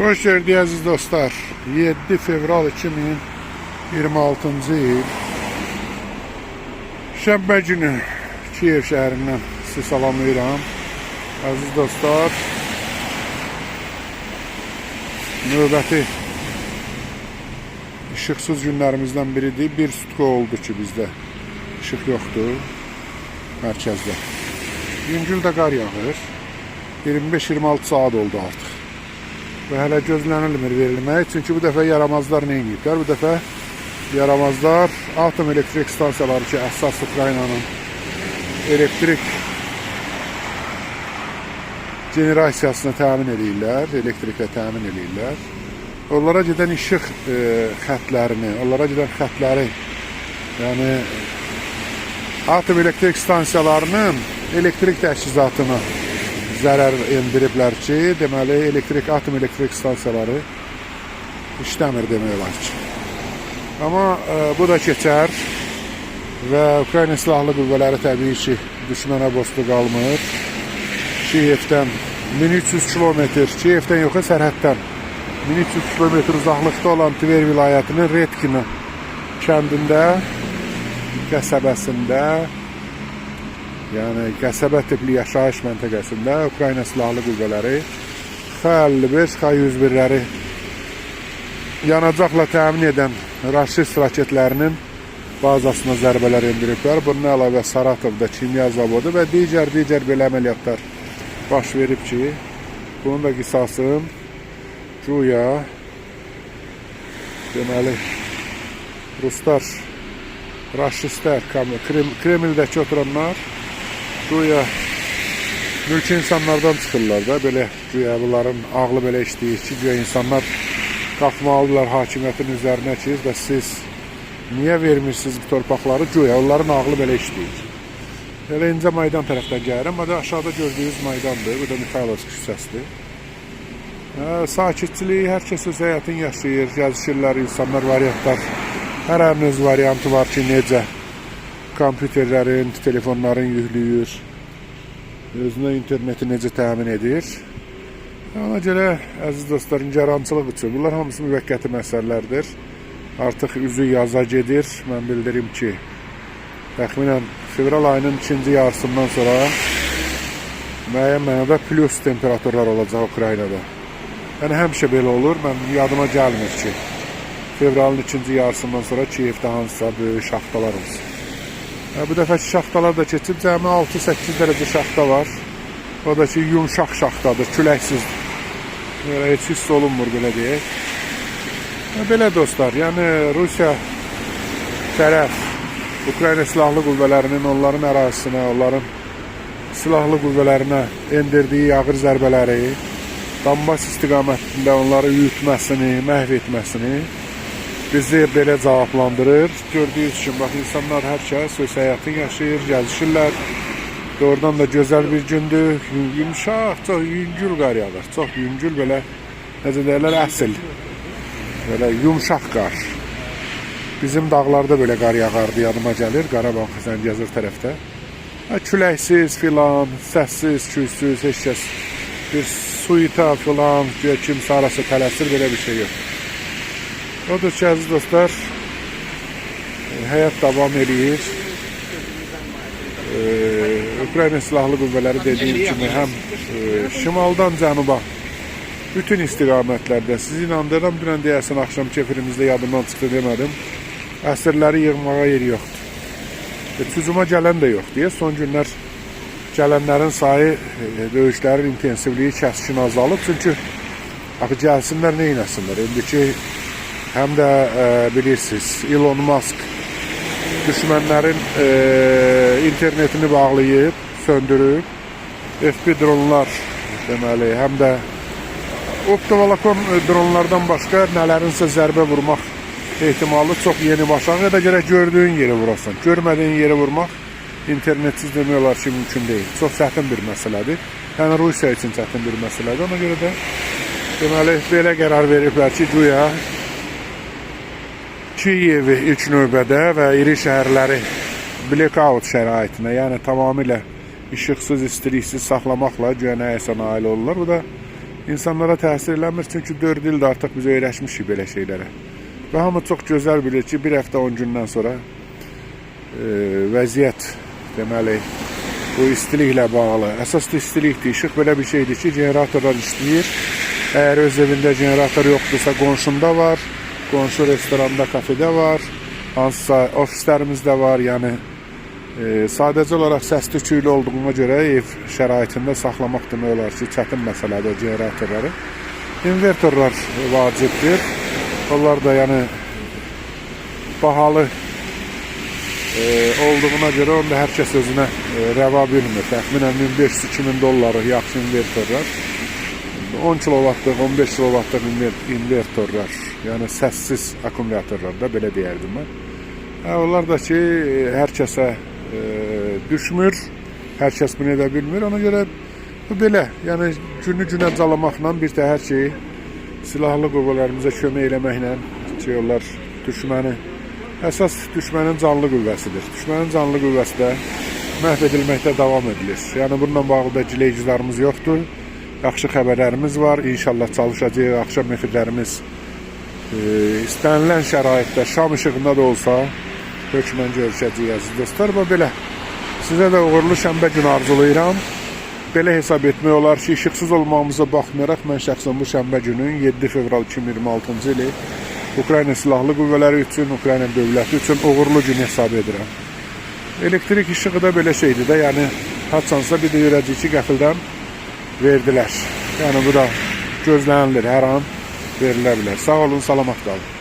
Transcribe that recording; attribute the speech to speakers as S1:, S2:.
S1: Xoş gördük əziz dostlar. 7 fevral 2026-cı il. Şənbə günü Kiyev şəhərindən sizi salamlayıram. Əziz dostlar, növbəti işıqsız günlərimizdən biridir. Bir sutka oldu ki bizdə işıq yoxdur mərkəzdə. Yüngül də qar yağır. 25-26 saat oldu artıq. Və hələ gözlənilmir verilməyi. Çünki bu dəfə yaramazlar nə ediblər? Bu dəfə yaramazlar atom elektrik stansiyaları ki, əsas Ukraynanın elektrik generasiyasını təmin edirlər, elektriklə təmin edirlər. Onlara gedən işıq xətlərini, onlara gedən xətləri, yəni atom elektrik stansiyalarının elektrik təchizatına zərər endiriblər ki, deməli elektrik atom elektrik stansiyaları işləmir demək olar ki. Amma bu da keçər və Ukrayna silahlı qüvvələri təbii ki, düşmənə borclu qalmır. Kiyevdən 1300 kilometr, Kiyevdən yox, sərhəddən 1300 kilometr uzaqlıqda olan Tver vilayətinin Redkina kəndində, qəsəbəsində, yəni qəsəbə tipli yaşayış məntəqəsində Ukrayna silahlı qüvvələri X-55, X-101-ləri yanacaqla təmin edən raşist raketlərinin bazasına zərbələr endiriblər. Bundan əlavə Saratovda kimya zavodu və digər belə əməliyyatlar baş verib ki, bunun da qisasını güya deməli ruslar, raşistlər, Kremldəki oturanlar güya mülki insanlardan çıxırlar da, belə güya bunların ağlı belə işləyir ki, güya insanlar qalxmalıdırlar hakimiyyətin üzərinə ki, və siz niyə vermirsiniz bu torpaqları, güya onların ağlı belə işləyir. Elə incə Maydan tərəfdən gəlirəm. Bu da aşağıda gördüyünüz Maydandır. Bu da Mixaylovski küçəsidir. Sakitçilik, hər kəs öz həyatını yaşayır, gəzişirlər, insanlar, variantlar. Hər hərin öz variantı var ki, necə kompüterlərin, telefonların yüklüyür, özünə interneti necə təmin edir. Ona görə, əziz dostlar, nigarançılıq üçün bunlar hamısı müvəqqəti məsələlərdir. Artıq üzü yaza gedir. Mən bildirim ki, təxminən fevral ayının ikinci yarısından sonra müəyyən mənada plus temperaturlar olacaq Ukraynada. Yəni həmişə belə olur. Mən yadıma gəlmir ki, fevralın ikinci yarısından sonra Kiyevdə hansısa böyük şaxtalar olsun. Bu dəfəki şaxtalar da keçib, cəmi 6-8 dərəcə şaxta var. O da ki, yumşaq şaxtadır, küləksizdir. Belə heç hiss olunmur, belə deyək. Belə dostlar, yəni Rusiya tərəf Ukrayna silahlı qüvvələrinin onların ərazisinə, onların silahlı qüvvələrinə endirdiyi ağır zərbələri, Donbas istiqamətində onları üyütməsini, məhv etməsini bizi belə cavablandırır. Gördüyünüz kimi, bax, insanlar, hər kəs öz həyatını yaşayır, gəzişirlər. Doğrudan da gözəl bir gündür. Yumşaq, çox yüngül qar yağır. Çox yüngül belə, necə deyirlər, əsl. Belə yumşaq qar. Bizim dağlarda belə qar yağardı, yadıma gəlir. Qarabağ, Zəngəzur tərəfdə. Küləksiz filan, səssiz, küysüz, heç kəs bir suita filan, güya kimsə harasa tələsir, belə bir şey yox. Odur ki, əziz dostlar, həyat davam eləyir. Ukrayna silahlı qüvvələri dediyim kimi həm şimaldan cənuba bütün istiqamətlərdə, sizi inandırıram, dünən deyəsən axşamki efirimizdə yadımdan çıxdı, demədim. Əsirləri yığmağa yeri yoxdur. Hücuma gələn də yox deyə son günlər gələnlərin sayı, döyüşlərin intensivliyi kəskin azalıb. Çünki axı gəlsinlər nə eləsinlər? İndiki həm də bilirsiniz, Elon Musk düşmənlərin internetini bağlayıb, söndürüb. FPV dronlar deməli, həm də optovolokon dronlardan başqa nələrinsə zərbə vurmaq ehtimalı çox yeni başlanır. Ya da gərək gördüyün yeri vurasan. Görmədiyin yeri vurmaq internetsiz demək olar ki, mümkün deyil. Çox çətin bir məsələdir. Yəni Rusiya üçün çətin bir məsələdir. Ona görə də deməli belə qərar veriblər ki, güya Kiyevi ilk növbədə və iri şəhərləri blackout şəraitinə, yəni tamamilə işıqsız, istiliksiz saxlamaqla güya nəyəsə nail olurlar. Bu da İnsanlara təsir eləmir, çünki 4 ildir artıq biz öyrəşmişik belə şeylərə. Və hamı çox gözəl bilir ki, bir həftə 10 gündən sonra vəziyyət deməli bu istiliklə bağlı. Əsas da istilikdir. İşıq belə bir şeydir ki, generatorlar işləyir. Əgər öz evində generator yoxdursa, qonşunda var, qonşu restoranda, kafedə var, hansısa ofislərimizdə var. Yəni sadəcə olaraq səs tüklü olduğuna görə ev şəraitində saxlamaq demək olar ki, çətin məsələdir o generatorları. İnvertorlar vacibdir. Onlar da yəni bahalı olduğuna görə onu da hər kəs özünə rəva bilmir. Təxminən 1500-2000 dollarlıq yaxşı invertorlar. 10 kilovatlıq, 15 kilovatlıq invertorlar, yəni səssiz akkumulyatorlar da belə deyərdim mən. Hə, onlar da ki, hər kəsə düşmür. Hər kəs bunu edə bilmir. Ona görə bu belə, yəni günü günə calamaqla bir də hər şeyi silahlı qüvvələrimizə kömək eləməklə ki, onlar düşməni əsas düşmənin canlı qüvvəsidir. Düşmənin canlı qüvvəsi də məhv edilməkdə davam edilir. Yəni bununla bağlı da giley-güzarımız yoxdur. Yaxşı xəbərlərimiz var. İnşallah çalışacağıq. Axşam efirlərimiz istənilən şəraitdə şam işığında da olsa hökmən görüşəcəyik əziz dostlar. Və belə sizə də uğurlu şənbə günü arzulayıram. Belə hesab etmək olar ki, işıqsız olmağımıza baxmayaraq mən şəxsən bu şənbə günü 7 fevral 2026-cı ili Ukrayna Silahlı Qüvvələri üçün, Ukrayna dövləti üçün uğurlu gün hesab edirəm. Elektrik işığı da belə şeydir də, yəni haçansa bir də görəcəyik ki, qəfildən verdilər. Yəni bu da gözlənilir, hər an verilə bilər. Sağ olun, salamat qalın.